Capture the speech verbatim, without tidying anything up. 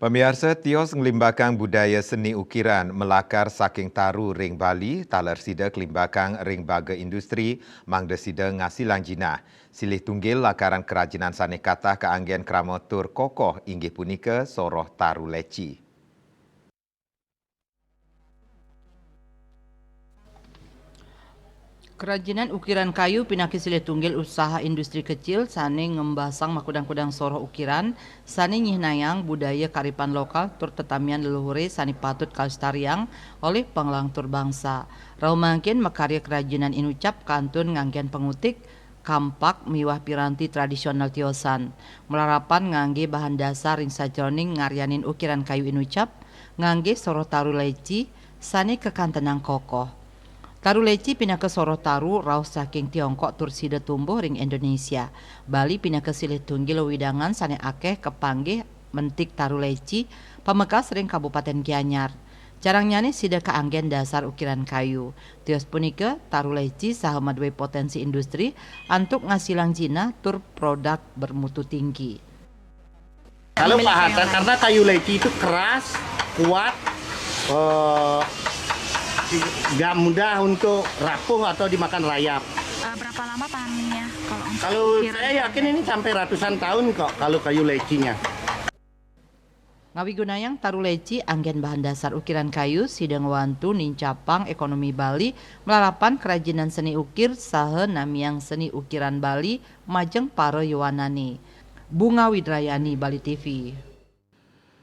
Pamiarsa, tios nglimbakang budaya seni ukiran malakar saking taru ring Bali, taler sida klimbakang ring baga industri, mangda sida ngasilang jinah. Silih tunggil lakaran kerajinan sane katah kaanggen krama tur kokoh inggih punika soroh taru leci. Kerajinan ukiran kayu pinaka silih tunggil usaha industri kecil sane ngembasang makudang-kudang soroh ukiran sane nyihnayang budaya karipan lokal tur tetamian leluhure sane patut kalestariang olih panglangtur bangsa. Rauh mangkin makarya kerajinan inucap kantun nganggen pangutik, kampak miwah piranti tradisional tiosan. Malarapan ngangge bahan dasar ring sajeroning ngaryanin ukiran kayu inucap, ngangge soroh taru leci sane kakantenang kokoh. Taru leci pinaka soroh taru rauh saking Tiongkok tur sida tumbuh ring Indonesia. Bali pinaka silih tunggil wewidangan sane akeh kapanggih mentik taru leci, pamekas ring Kabupaten Gianyar. Carangnyane sida kaanggen dasar ukiran kayu. Tios punika, taru leci saha madue potensi industri antuk ngasilang jinah tur produk bermutu tinggi. Kalau pahatan, karena kayu leci itu keras, kuat, eh, nggak mudah untuk rapuh atau dimakan rayap. Eh, berapa lama panennya kalau untuk Kalau ukiran? Saya yakin ini sampai ratusan tahun kok kalau kayu lecinya. Ngawigunayang taru leci anggen bahan dasar ukiran kayu sida ngwantu nincapang ekonomi Bali malarapan kerajinan seni ukir saha namiang seni ukiran Bali majeng para yowanane. Bunga Widrayani, Bali T V.